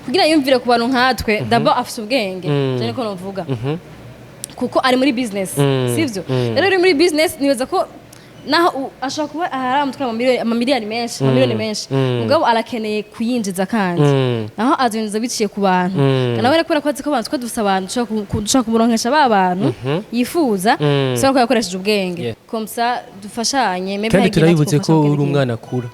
Kugira yumvire ku bantu nkatwe, d'abord afise ubwenge, je niko novuga, kuko ari muri business, sivyo? Rero uri muri business, nibaza ko naho ashobora kuba ahari amutwara amamiliyoni menshi, amamiliyoni menshi, mugabo arakeneye kuyinjiza, kandi naho azinjiza biciye ku bantu. Nawe rero kubera ko azi ko abantu twe dufise abantu dushobora kumuronkesha ba bantu yifuza, usanga ko yakoresheje ubwenge. Comme ça dufashanye, maybe Kandi hari igihe turabibutse natwe ko twofasha uri mu umwana akura,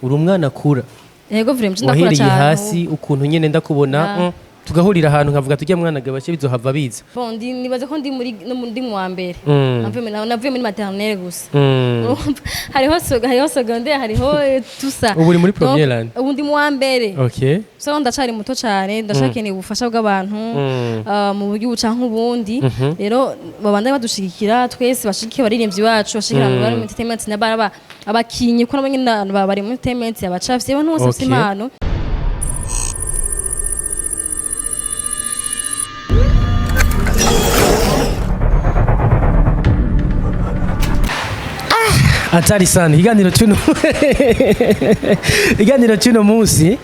uri umwana akura. Yego, vraiment ndakura Wahereye cyane. hasi ukuntu nyene ndakubona, tugahurira ahantu nkavuga tujya mwana gabashe bizohava biza. Bon, ndi nibaza ko ndi muri no ndi mu wa mbere. Navuye muri maternelle gusa. Urumva, hariho secondaire, hariho tout ça. Ubu uri muri Donc, première année? Ubu ndi mu wa mbere. So ndacari muto cyane, ndacakeneye ubufasha bw'abantu mu buryo buca nk'ubundi. Rero babandanye badushigikira twese, bashigikiye abaririmbyi bacu, bashigikira abantu bari mu entertainment n'abara abakinyi, kuko nabo nyene bari mu entertainment, abacafyi, abantu bose bafise impano. Atari sana ikiganiro cy'uno munsi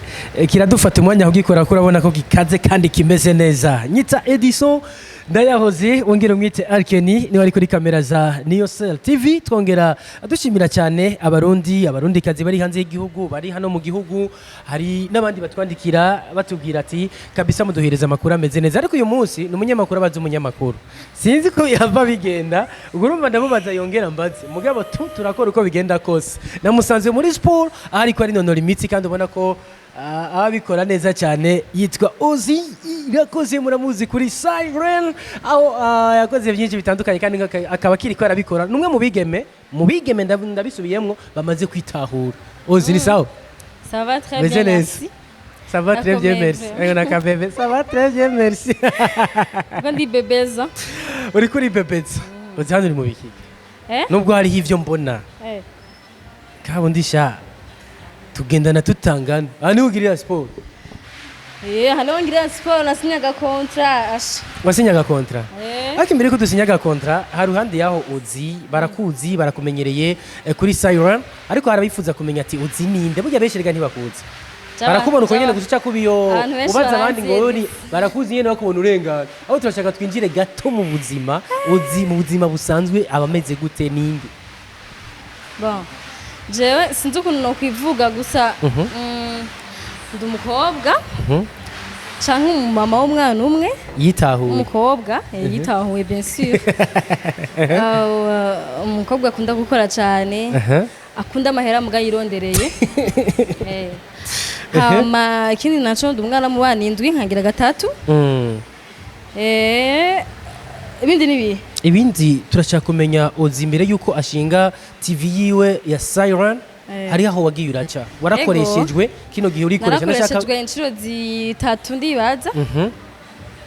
kiradufata umwanya kugikora, ko urabona ko gikaze kandi kimeze neza. Nyita Edison Ndayahoze, wongera umwite Arkeni, niwe ari kuri kamera za Niyo Cell TV. Twongera dushimira cyane Abarundi, Abarundikazi bari hanze y'igihugu, bari hano mu gihugu, hari n'abandi batwandikira batubwira ati kabisa muduhereza amakuru ameze neza. Ariko uyu munsi ni umunyamakuru abaza umunyamakuru, sinzi ko yava bigenda. Ubwo urumva ndamubaza yongera mbaze, mugabo tu turakora uko bigenda kose. Namusanze muri sport aho ariko arinonora imitsi, kandi ubona ko abikora neza cyane. Yitwa Ozi Irakoze, muramuzi kuri Siren, aho yakoze byinshi bitandukanye, kandi akaba akiri ko arabikora. Ni umwe mu bigeme ndabisubiyemwo bamaze kwitahura. Ozi, ni sawa? Ça va très Meze bien, neza. merci. Ça va très bien, merci. Nakomeze. Ego nakabebe, ça va très bien, merci. Kuko ndi bebeza. Uri kuri bebeza. Uzi hano uri mu biki? Eh? Nubwo hariho ivyo mbona. Kabundi sha tugendana tutangana. Aha niho ugirira siporo? Hano ngira siporo, nasinyaga contrat. Asha. Wasinyaga contrat? Eh. Ariko imbere yuko dusinyaga contrat, hari ruhande yaho Uzi barakuzi, barakumenyereye kuri Siren, ariko hari abifuza kumenya ati Uzi ninde? Burya benshi rega ntibakuzi. Barakubona uko nyene gusa uca kubiyo Abantu benshi ubaza abandi ngo baranzi. ni barakuzi nyene bakubona urengana. Aho turashaka twinjire gato mu buzima. Uzi mu buzima busanzwe aba ameze gute, ninde? Bon. Jewe sinzi ukuntu nokwivuga gusa, ndi umukobwa canke umumama w'umwana umwe. Yitahuye. Umukobwa yitahuye, bien sûr. Umukobwa akunda gukora cyane, akunda amahera muga yirondereye. Hama ikindi naco, ndi umwana mu bana indwi, nkagira gatatu. Ibindi ni ibihe? Ibindi turashaka kumenya Ozi imbere yuko ashinga TV yiwe ya Siren, hari aho wagiye uraca, warakoreshejwe, kino gihe urikoresha. Ndashaka Narakoreshejwe inshuro zitatu ndibaza.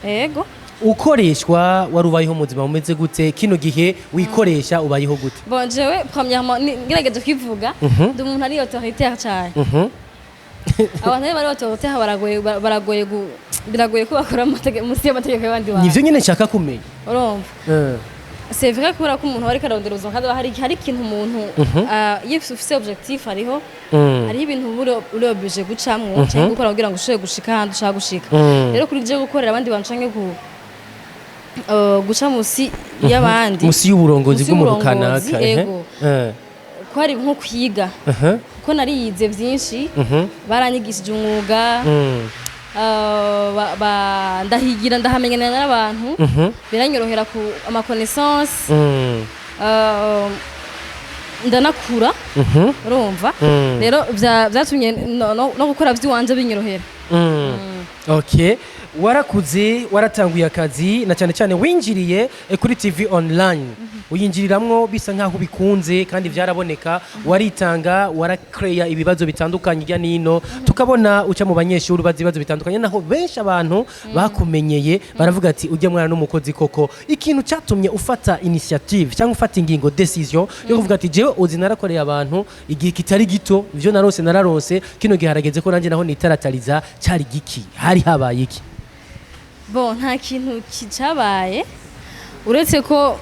Ego. Ukoreshwa wari ubayeho mu buzima bumeze gute? Kino gihe wikoresha ubayeho gute? Bon, jewe premièrement ngerageje kwivuga, ndi umuntu ari autoritaire cyane. Abantu rero bari autoritaire baragoye, biragoye ko bakora munsi y'amategeko y'abandi bantu. Nivyo nyine nshaka kumenya. Urumva, c'est vrai, kubera ko umuntu ariko ararondera ubuzima, kandi hari ikintu umuntu iyo ufise objectif, hariho hariho ibintu uba uri obligé gucamwo canke gukora kugira ngo ushobore gushika ahandi ushaka gushika. Rero kuri je, gukorera abandi bantu canke guca musi y'abandi, Musi y'uburongozi musi bw'umuntu y'uburongozi, kanaka, ehe. Ego. Ko hari nko kwiga, kuko nariyize byinshi, baranyigishije umwuga, ndahigira, ndahamenyana n'abantu, biranyorohera ku ama connaissance, ndanakura. Urumva rero vyatumye no gukora vy'iwanje binyorohera. Okay, warakuze, waratanguye akazi, na cyane cyane winjiriye kuri TV online, uyinjiriramwo bisa nkaho ubikunze kandi byaraboneka, waritanga, warakreya ibibazo bitandukanye hirya nino, tukabona uca mu banyeshuri ubaza ibibazo bitandukanye, naho benshi abantu bakumenyeye baravuga ati ujya mwana n'umukozi koko. Ikintu cyatumye ufata initiative cyangwa ufata ingingo, decision yo kuvuga ati jewe Uzi narakoreye abantu igihe kitari gito, ivyo narose nararose, kino gihe harageze ko nanjye naho nitaratariza, cyari giki? Hari habaye iki? Bon, nta kintu kicabaye uretse ko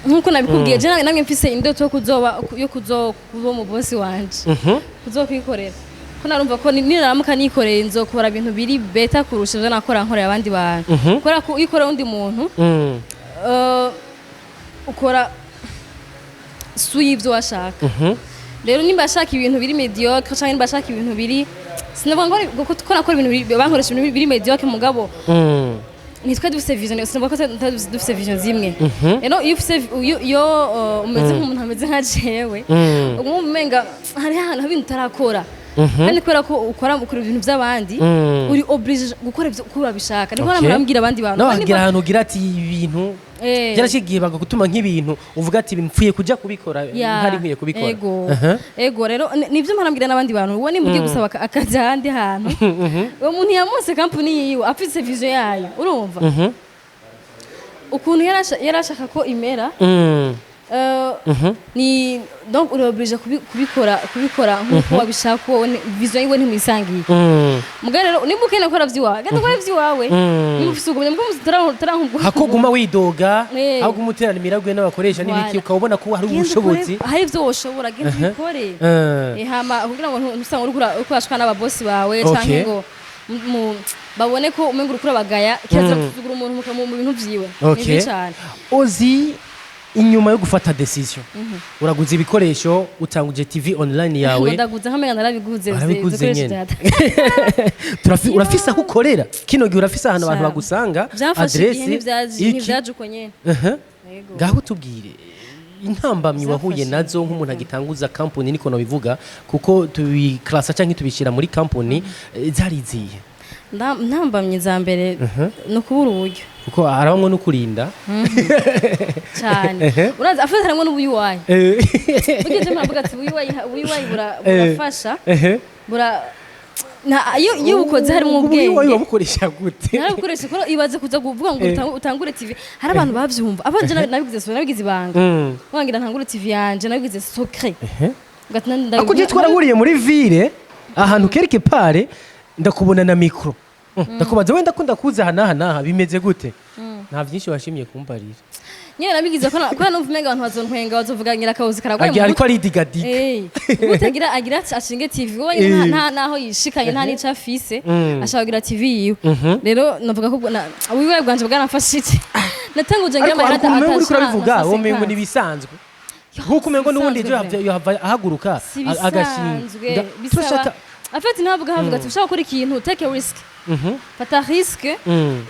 nkuko nabikubwiye, je namwe mfise indoto yo kuzoba yo kuzokuba mu bosi wanje, kuzokwikorera, ko Ko narumva ko niramuka nikoreye, nzokora ibintu biri better kurusha ivyo nakora nkorera abandi bantu, kubera ko iyo ukorera undi muntu, ukora su y'ivyo washaka. Rero nimba ashaka ibintu biri médiocre, canke nimba ashaka ibintu biri, sinavuga ngo ko nakora ibintu bankoresha ibintu biri médiocre, mugabo ntitwe dufise vision, sinavuga ko tutari dufise vision zimwe. Rero iyo ufise iyo umeze nk'umuntu ameze nka jewe, uguma umenga hariho ahantu hari ibintu utarakora, kandi kubera ko ukora ibintu by'abandi, uri obligé gukora ibyo uko babishaka. Niko namubwira abandi bantu. Nawe Kandi hagira ahantu ugira ati ibintu byarashigiye bagutuma nk'ibintu uvuga ati mpfuye kujya kubikora, ntari nkwiye kubikora. Ego. Ego, rero nivyo mparambwira n'abandi bantu. Uwo nimba ugiye gusaba akazi ahandi hantu, uwo muntu yamuse kampuni yiwe afise vision yayo, urumva ukuntu yarashaka ko imera, ni donc uri obligé kubikora nk'uko wabishaka. Wowe vision yiwe ntimuyisangiye. Muga rero nimba ukeneye gukora vy'iwawe, genda ukore vy'iwawe. Nimba ufise ubwo nimba utarankubwo Hako guma widoga, aho guma uterana imiragwe n'abakoresha n'ibiki, Voilà. ukaba ubona ko hari Genda ubushobozi. Hari ivyo woshobora, genda ubikore. Hama kugira ngo ntusange uriko urashwana n'ababosi bawe, canke ngo babone ko umengo uriko urabagaya. Kirazira gusuzugura umuntu mu bintu vyiwe. Ni bibi cane. Ozi, inyuma yo gufata décision, uraguza ibikoresho, utanguje TV online yawe. Ngo ndaguze nkamenga narabiguze. Warabiguze ibikoresho nyene. vya Urafise aho ukorera kino gihe? Urafise ahantu abantu Sha. bagusanga? Vyamfashe igihe. Adresse Ntivyaje iki? Ntivyaje uko nyene. Yego. Ngaho tubwire intambamyi wahuye Vyafashe nazo nk'umuntu agitanguza kampuni, niko nobivuga, kuko tubiklasa canke tubishyira muri kampuni, zari izihe? Ntambamyi za mbere ni ukubura uburyo. Kuko harabamwo no kurinda. Cyane. Urazi afite harimwo n'ubuyuwayi. Burya je muravuga ati ubuyuwayi burafasha, bura iyo ubukoze harimo ubuyuwayi. Ubwenge. Wabukoresha gute? Narabukoresha kuko ibaze kuza kuvuga ngo utangure TV, hari abantu bavyumva. Abanje nabigize so, nabigize ibanga. Wangira ntangure TV yanje, nabigize secret. Ugati Ako je twarahuriye muri ville ahantu quelque part, ndakubona na micro. Ndakubaza wenda ko ndakuza aha n'aha n'aha, bimeze gute? Nta byinshi washimye kumbarira. Nyene nabigize ko kubera numva umenga abantu bazontwenga, bazovuga ngira akabuzi karagwaye Agiye mu ariko mutwe. aridigadiga. Eh, gute agira ati ashinge TV, wowe nyene nta naho yishikanye, nta n'ico afise, ashaka kugira TV yiwe. Rero navuga ko wiwe bwanje bwaramfashije, natanguje ngira Ariko amahera hari ukuntu umengo uriko urabivuga, ata uwo umengo 50. nibisanzwe, nkuko umengo n'ubundi ejo Bisanzwe. yohava ahaguruka Si agashinga. bisanzwe, bisaba afite ntabwo havuga ati ushaka gukora ikintu, take a risk, fata risque,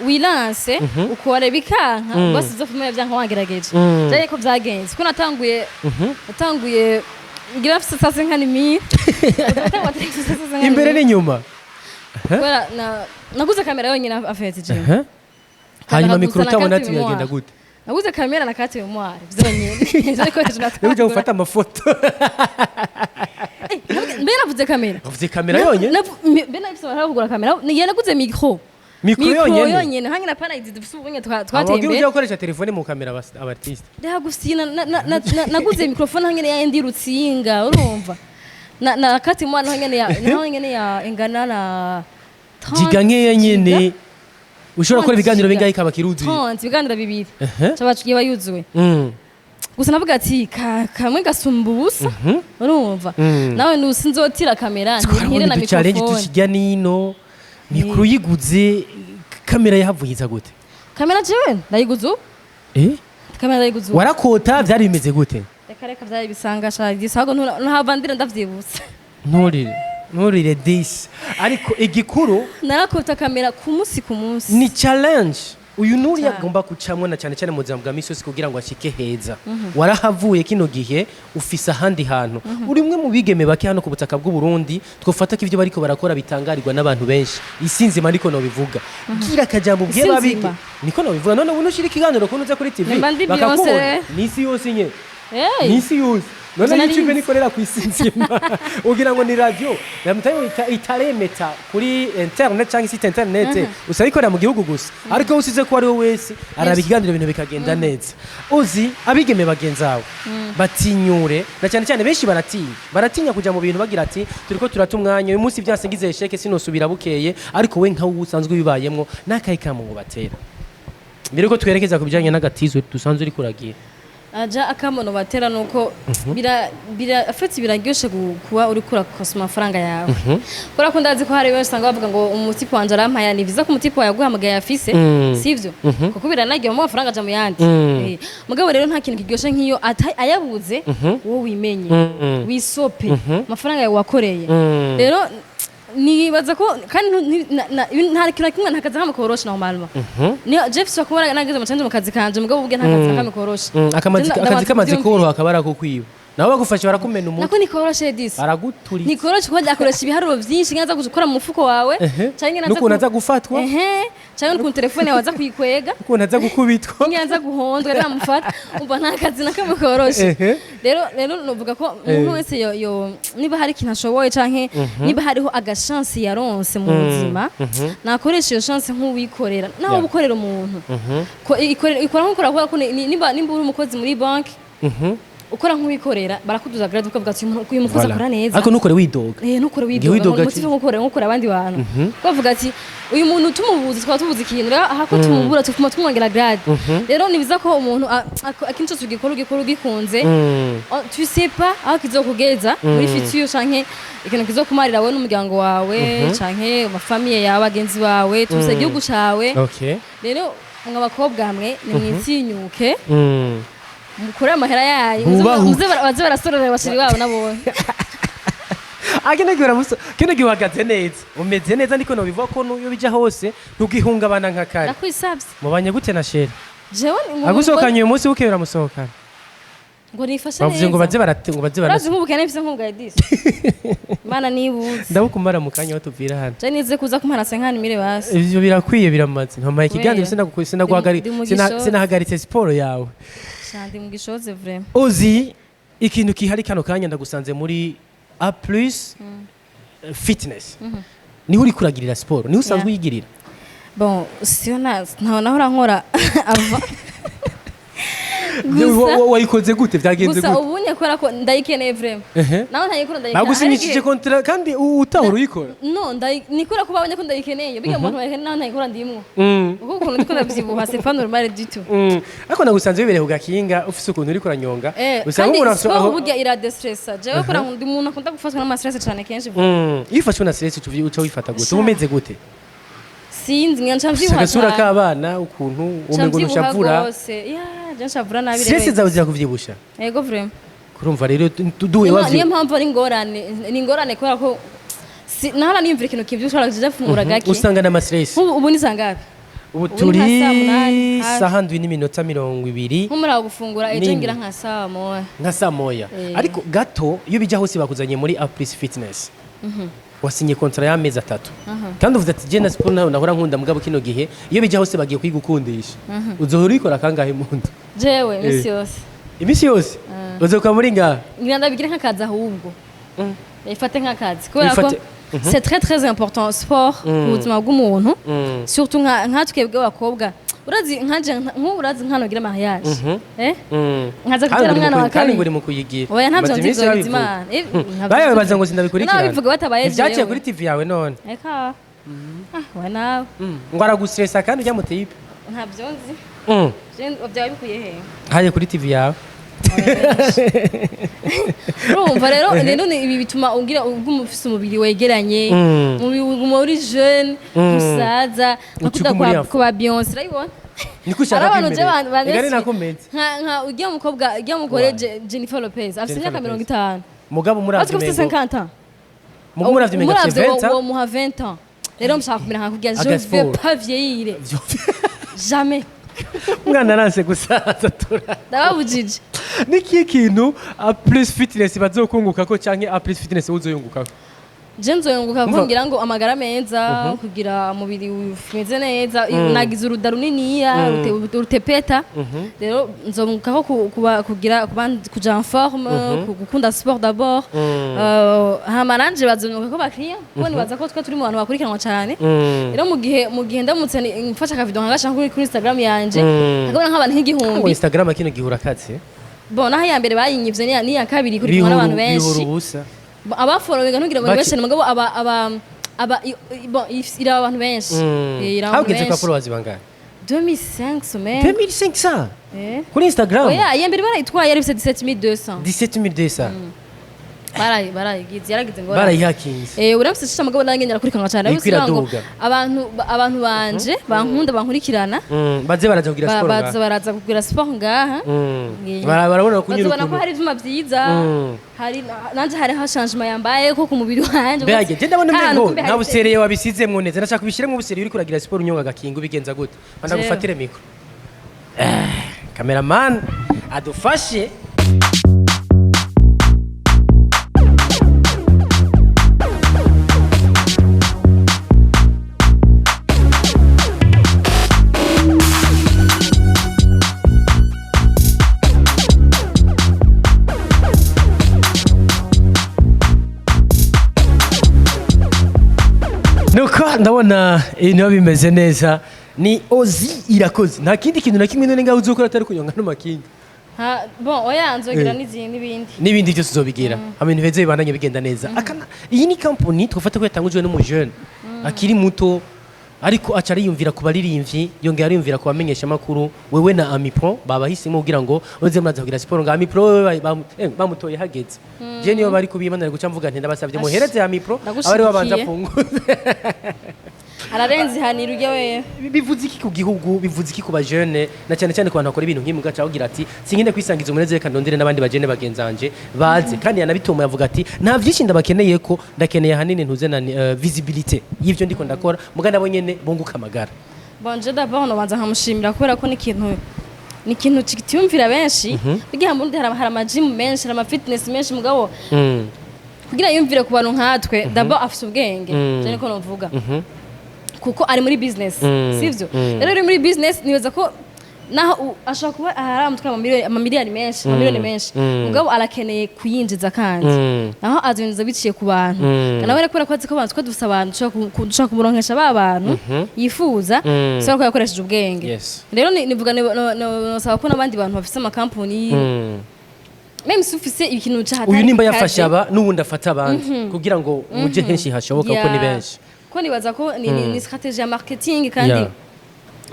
wilance, ukore, bikanka bose uzofuma byanka wagerageje. Byari ko byagenze ko natanguye ngira mfise sase nka nimi. Imbere n'inyuma. Kubera naguze kamera yonyine afite je. Hanyuma Naguze micro na utabona carte ati biragenda mémoire. gute? Naguze kamera na carte mémoire vyonyine, ivyo bikoresho Rero ujya natangura. gufata amafoto. Eh, mbe navuze kamera. Uvuze kamera yonyine. Mbe nafise amahera yo kugura kamera, naguze micro. Micro yonyene? Yonyene hange na pana izi dufise ubunye twateye Ababwira imbere. ujya gukoresha telefone mu kamera aba artiste. Reka gusina naguze microphone hangene ya ndi rutsinga, urumva na kati mwana hangene ya naho hangene ya ingana na 30 Giga nkeya nyene, ushobora gukora 30 ibiganiro giga. bingahe kaba kiruzuye? 30 ibiganiro bibiri caba yaba yuzuye. Gusa navuga ati kamwe gasumba ubusa, urumva nawe nusinzotira kamera ntire na Twarabona uduchallenge microphone. tukijya nino. Micro uyiguze, kamera yahavuye iza gute? Kamera jewe ndayiguze ubu. Kamera ndayiguze ubu. Warakota? Byari bimeze gute? Reka reka, byari bisanga sha gisago ntahava ndira ndavyibutse. Nturire, nturire disi, ariko igikuru Narakota kamera ku munsi ku munsi. Ni challenge uyu nuri Cyane. agomba gucamwo na cyane cyane mu buzima bwa misi yose kugira ngo ashike heza. Warahavuye, kino gihe ufise ahandi hantu. Uri umwe mu bigeme bake hano ku butaka bw'u Burundi twofata ko ivyo bariko barakora bitangarirwa n'abantu benshi isi nzima, ariko nobivuga. Gira akajambo ubwiye Isi babige. nzima. Niko nobivuga. None ubu nushira ikiganiro kuntu uza kuri TV Nimba ndi bakakubona. Beyonce. Ni isi yose nyene. Hey. Ni isi yose none. Ivyo nari YouTube nzi. nikorera ku isi nzima, ugira ngo ni radio Ramutayo itaremeta kuri internet cyangwa site internet usaba ikorera mu gihugu gusa, ariko usize ko ari we wese araba ikiganiro, ibintu bikagenda neza. Uzi abigeme bagenzawe batinyure, na cyane cyane benshi baratinya kuja mu bintu, bagira ati turiko turata umwanya, uyu munsi byanse ngize échec sinosubira bukeye. Ariko we nkawe usanzwe bibayemwo, n'akahe kamo ngo batera mbere yuko twerekeza ku bijanye n'agatizo dusanzwe uri kuragira? Aja akamono batera nuko bira bira afite biraryoshe kuba uri kurakosoma amafaranga yawe, kubera ko ndazi ko hari benshi usanga bavuga ngo umutipe wanje arampaya. Ni vyiza ko umutipe wawe yaguhamagaye afise, sivyo? Kuko biranagiye mu mafaranga aja mu yandi. Mugabo rero nta kintu kiryoshe nk'iyo ayabuze wowe wimenye, wisope amafaranga yawe wakoreye. Rero nibaza ko kandi nta kintu na kimwe, nta kazi kamwe koroshe normalement. Niyo Jeff sha kubona nageze mu canje mu kazi kanje, mugabo ubwe nta kazi na kamwe koroshe. Akazi kamaze koroha akaba ari ako kwiba, nabo bagufashe barakumena umutwe. Nako ni koroshe disi. Baraguturitse. Ni koroshe kuko akoresha ibiharuro vyinshi nkaza gukora mu mufuko wawe canke naza N'ukuntu aza gufatwa. Ehe, canke n'ukuntu telefone yawe aza kuyikwega. Ukuntu aza gukubitwa. Nyanza guhondwa namufata. Umva, nta kazi na kamwe koroshe. Rero novuga ko umuntu wese yo niba hari ikintu ashoboye canke niba hariho agachance yaronse mu buzima, nakoresha iyo chance nk'uwikorera nawe ukorera umuntu. Ikora nk'ukora, kubera ko nimba uri umukozi muri banki, ukora nk'uwikorera, barakuduza grade, ukavuga ati uyu mukozi Voilà. akora neza. Ariko ntukore widoga. Ntukore Ngiye widoga. Widoga. Ngo nk'ukore abandi bantu, bavuga ati uyu muntu tumubuze twaba tubuze ikintu, rero aha ko tumubura tufuma tumwongera grade. Rero ni biza ko umuntu akintu cyose ugikora, ugikora ugikunze. Oh, tu sais pas aho kizokugeza muri future, canke ikintu kizokumarira wowe n'umuryango wawe, canke amafamiye yawe, bagenzi bawe, tuse igihugu cawe. Rero mwe abakobwa mwe, nimwitinyuke, mukore amahera yayo. Bubahuke. Muze baze barasorera bashiri babo nabone. Ah, kino gihe kino gihe uhagaze neza, umeze neza, niko nobivuga ko nuyo bija hose ntugihungabana nka kare. Ndakwisavye. Mubanye gute na chéri? Jewe Agusohokanye uyu munsi, bukeye uramusohokana? Ngo nifashe Bavuze ngo neza. baze barate, ngo baze Urazi barase. nk'ubukene mfise nk'ubwa Edis, Imana nibuze. Ndabukumara mu kanya aho tuvira hano. Je nize kuza kumpana 50 mille basi. Ivyo birakwiye, biramaze ntamaye ikiganiro. Kubera? Sinaguhagari Ndi mu gishoze. Sinahagaritse siporo yawe. Sha, ndi mu gishoze vraiment. Uzi ikintu kihari kano kanya, ndagusanze muri A Plus Fitness, niho uri kuragirira siporo, niho usanzwe uyigirira? Bon, siyo, na ntaho nahora nkora ava. Gusa Wayikoze gute? Byagenze gusa gute? Ubu kubera ko ndayikeneye vraiment. Naho ntayikora, ndayikeneye. Bagusinyishije contrat kandi utahora uyikora? No, nikora kuba abonye ko ndayikeneye. Biga umuntu bayikeneye, naho ntayikora ndimwo, kuko ukuntu ndiko ndavyibuha, c'est pas normal du tout. Ariko nagusanze wibereye ku gakinga, ufise ukuntu uriko uranyonga. Usanga Kandi umuntu sport burya iradestressa. Jewe kora ndi umuntu akunda gufatwa n'ama stress cane kenshi. Iyo ufashwe na stress uca wifata gute? Uba umeze gute? Sinzi, ngira nca mvyibuha Agasura cane. k'abana, ukuntu Nca umengo mvyibuha ntushavura. gose ya, je nshavura nabi. Stress Rero zawe zirakuvyibusha? Yego, vraiment. Kurumva rero duhuye Niyo wavyo. mpamvu ari ingorane, ni ingorane kubera ko nahora niyumvira ikintu kivyibusha, ushobora kuja fungura gake. Usanga n'ama stress. Nk'ubu ubu ni sangapi? Ubu Ubu ni turi nka saa 8 hafi. saha 7:20. Nko muri aho gufungura ejo Nini? ngira nka saa 1. Nka saa 1. Ariko gato iyo bijya hose bakuzanye muri A Plus Fitness, wasinye contrat y'amezi 3, kandi uvuze ati je na siporo nawe nahora nkunda, mugabo kino gihe iyo bijya hose bagiye kuyigukundisha. Uzohora uyikora kangahe mu nzu? Jewe iminsi yose. Iminsi yose uzoka muri ngaha? Ngira ndabigira nk'akazi, ahubwo ifate nk'akazi, kubera ko c'est très très important sport ku buzima bw'umuntu, surtout nka twebwe abakobwa. Urazi nkanje nk'ubu, urazi nkano ngira mariage, nkaza Kandi kubyara uri mu umwana wa kandi ngo kabiri. uri mu kuyigira. Oya, ntabyo Umaze nzi. iminsi Ibyo babivuga. Imana. Ntabyo Bawe nzi. baza ngo sindabikurikirana. Nabivuga batabaye Ivyaciye jewe. kuri TV yawe none. Eka, ah, we nawe. Ngo aragustressa kandi ujya mutipe. Ntabyo nzi. Je byaba bikuye he? Haye kuri TV yawe. Urumva rero ni ibi bituma ugira uguma ufise umubiri wegeranye, umubiri uguma uri jeune, musaza Uca nka uguma uri kuba Beyonce, urayibona? Niko ushaka Hari abantu je kwimerera. Ega ni nako meze. nka ujya mukobwa, ujya mugore Jennifer Lopez afise Jennifer imyaka Lopez. 50. Mugabo muravye Ariko afise umengo 50 ans. Mugabo muravye umengo afise Muravye 20 ans. wo muha 20 ans. Rero mushaka kumera nka kurya, je Agasport. veux pas vieillir jamais. Umwana aranse gusaza tura. Ndababujije. N'ikihe kintu A Plus Fitness bazokungukako canke A Plus Fitness uzoyungukako? Je nzoyunguka Umva. kugira ngo amagara meza, kugira umubiri umeze neza. Nagize uruda runiniya rutepeta. Rero nzobungukako kuba kugira kuba kuja en forme, gukunda sport d'abord. Hama nanje bazunguka ko bakiriya, kuko nibaza ko twe turi mu bantu bakurikiranwa cyane. Rero mu gihe ndamutse mfashe akavideo nkagashira kuri Instagram yanje, nkabona nk'abantu Ngo nk'igihumbi. Instagram kino gihe urakatse. Bon, naho iya mbere bayinyivye, niya kabiri ikurikiranwa n'abantu Bihura benshi. ubusa. Abafollowinga ntugira ngo ni Bake. benshi cyane, mugabo aba aba aba i- i- bon, iraba abantu benshi. Iraba abantu Hageze kwa benshi. followers bangahe? 2500 men. 2500 Eh. kuri Instagram? Oya, iya mbere barayitwaye, yari ifise 17200. 17200. Barayigize, yaragize ingorane. Barayihakinze. Eh, uramutse shisha mugabo nanjye narakurikirana cyane. Iriko Bisigura ngo iraduga. abantu banje bankunda, bankurikirana, Baze baraza kugira siporo baza ngaha. baraza kugira siporo ngaha. Barabona ko nyine Bazobona ko ukuntu hari ivyuma vyiza, hari nanje hariho changement yambaye ko ku mubiri wanje. Mbega je ndabona Ahantu umengo kumbe nta hari buseriye wabisizemwo neza. Ndashaka kubishiremo ubuseriye. Uriko uragira siporo unyonga agakinga, ubigenza gute? Manda Jewe. gufatire micro. Cameraman adufashe. Nuko ndabona ibintu biba bimeze neza. Ni Ozi Irakoze, nta kindi kintu na kimwe none ngaho uzokora atari kunyonga no makinga? Bon, oya, nzogira Eh. n'izindi n'ibindi. N'ibindi byose uzobigira, ibintu beze bibandanye bigenda neza. Akana iyi ni company twafata ko yatangujwe n'umujene akiri muto, ariko aca ariyumvira ku baririmbyi, yongera ariyumvira ku bamenyesha amakuru. Wewe na Amipro babahisemo kugira ngo uze muraza kugira siporo nga Amipro. Wewe bamutoye hageze. Je niyo bari kubimanira guca mvuga nti ndabasabye muhereze Amipro abari babanza Ndagushigikiye. punguze. Ararenze ihaniro ujya wewe. Bivuze iki ku gihugu? Bivuze iki ku bajene, na cyane cyane ku bantu bakora ibintu nk'ibi, mugaca bagira ati sinkinde kwisangiza umunezero, reka ndondere n'abandi bajene bagenzanje baze? Kandi yanabituma yavuga ati nta byinshi ndabakeneye, ko ndakeneye ahanini ntuze na visibilité y'ivyo ndiko ndakora, muga nabo nyene bunguka amagara. Bon, je d'abord nobanza nkamushimira kubera ko ni ikintu kitiyumvira benshi. Bigiye mu Burundi hari ama gym menshi, hari ama fitness menshi, mugabo kugira yumvire ku bantu nkatwe, d'abord afise ubwenge, je niko novuga, kuko ari muri business, sivyo? Rero uri muri business, nibaza ko naho ashobora kuba hari amutwara amamiliyoni menshi, amamiliyoni menshi, mugabo arakeneye kuyinjiza, kandi naho azinjiza biciye ku bantu. Nawe rero kubera ko azi ko abantu twe dufise abantu dushobora kumuronkesha ba bantu yifuza, usanga ko yakoresheje ubwenge. Rero nivuga nosaba ko n'abandi bantu bafise amakampuni, même si ufise ikintu ca Uyu nimba yafashe aba, n'ubundi afata abandi kugira ngo muje henshi hashoboka, kuko ni benshi. Ko nibaza ko ni stratégie ya marketing, kandi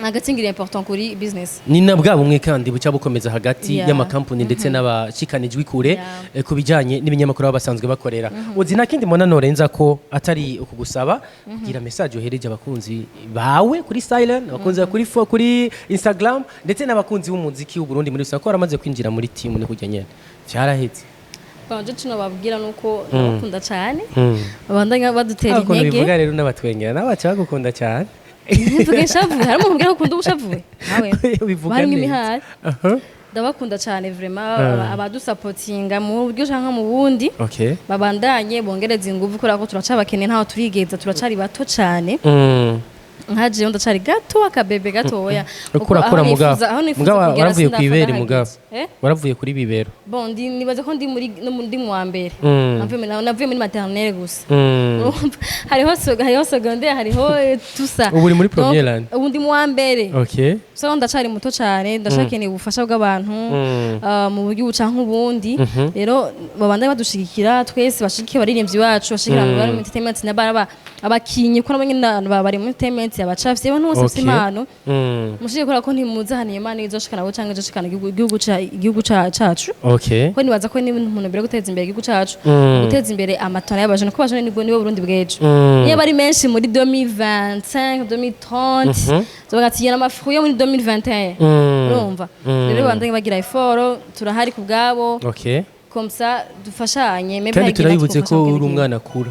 marketing iri important kuri business. Ni na bwa bumwe kandi buca bukomeza hagati y'amakampani ndetse n'abashikanijwe kure ku bijyanye n'ibinyamakuru baba basanzwe bakorera. Uzi, nta kindi mbona norenza ko atari ukugusaba kugira message uhereje abakunzi bawe kuri Silent, abakunzi bawe kuri Instagram, ndetse n'abakunzi b'umuziki w'u Burundi muri rusange, ko waramaze kwinjira muri team ni kujya nyene vyarahetse. Bon, je kino babwira nuko ndabakunda cyane, babandanya badutera Ukuntu intege. bivuga rero n'abatwengera nawe baca bagukunda cyane. Mvuge nshavuye? Hari umuntu ubwira ko ukunda ubushavuye nawe? Ubivuga Harimo neza. imihari. Ndabakunda cyane vraiment, abadusapotinga mu buryo canke mu bundi, babandanye bongereza ingufu kubera ko turacabakeneye, ntaho turigeza, turacari bato cyane. Nka jewe ndacari gato, akabebe gatoya. Uriko Kuko urakura aho mugabo. aho nifuza Mugabo kugera waravuye sindapfa kw'ibere ndahageze. mugabo. Eh? Waravuye kuri bibero. Bon, nibaza ko ndi muri no ndi mu wa mbere. Navuye muri maternelle gusa. Urumva, hariho secondaire, hariho tout ça. Ubu uri muri Donc, première année. ubu ndi mu wa mbere. So ndacari muto cyane, ndacakeneye ubufasha bw'abantu mu buryo buca nk'ubundi. Rero babandanye badushigikira twese, bashigikire abaririmbyi bacu, bashigikire abantu bari mu entertainment n'abara abakinyi, ko nabo nyine bari mu entertainment, abacafye, abantu bose bafite impano. Mushige kubera ko ntimuzi ahantu iyo impano izoshikana abo canke izoshikana igihugu cacu. Ko nibaza ko ni umuntu mbere guteza imbere igihugu cacu, guteza imbere amatora y'abajene, kuko abajene nibwo nibo Burundi bw'ejo. Niyo bari menshi muri 2025, 2030, zobaga ati yena amafu yo muri 2021. Urumva rero bandanye bagira effort, turahari ku bwabo. Comme ça dufashanye, maybe Kandi hari igihe turabibutse natwe ko twofasha uri mu kindi umwana akura,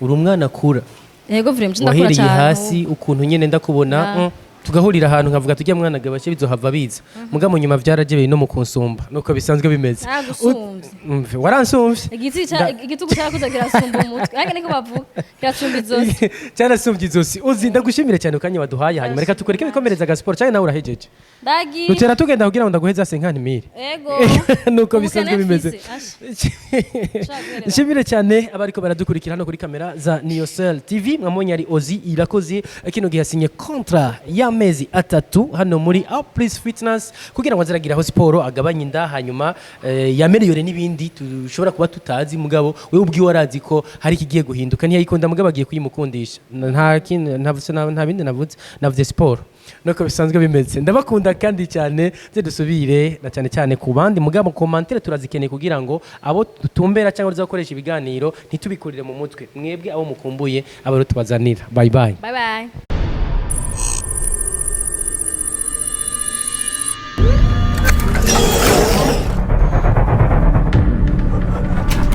uri umwana akura. kintu. Yego, vraiment ndakura Wahereye cyane. hasi, ukuntu nyene ndakubona, tugahurira ahantu nkavuga tujya mwana gabashe bizohava biza, muga mu nyuma vyarajebeye no mu kunsumba nuko bisanzwe bimeze. Nagusumbye. Umve, waransumvye. Igitugu cyakuze kirasumba umutwe, ariko niko bavuga, kirasumba izosi. Cyarasumbye izosi. Uzi, ndagushimire cyane ukanya waduhaye. Hanyuma reka tukureke wikomereza agasiporo, cyane nawe urahejeje. Ndagiye. Dutera tugenda kugira ngo ndaguheze 50 mille. Ego. Nuko Ubukene bisanzwe bimeze. mfise, asha. Shaka. Nshimire cyane abariko baradukurikira hano kuri kamera za Niyosel TV. Mwamubonye ari Ozi Irakoze, kino gihe yasinye contrat ya cy'amezi 3 hano muri Apris Fitness kugira ngo aziragiraho siporo, agabanye inda, hanyuma yaméliore n'ibindi dushobora kuba tutazi. Mugabo wewe ubwiwe arazi ko hari ikigiye guhinduka. Ntiyayikunda, mugabo agiye kuyimukundisha. Nta kindi ntavuze, nta bindi navuze, navuze siporo nuko bisanzwe bimeze. Ndabakunda kandi cyane, nze dusubire na cyane cyane ku bandi. Mugabo commentaire turazikeneye kugira ngo abo dutumbera cyangwa tuzakoresha ibiganiro ntitubikurire mu mutwe. Mwebwe abo mukumbuye, abo rero tubazanira. Bye bye. Bye bye.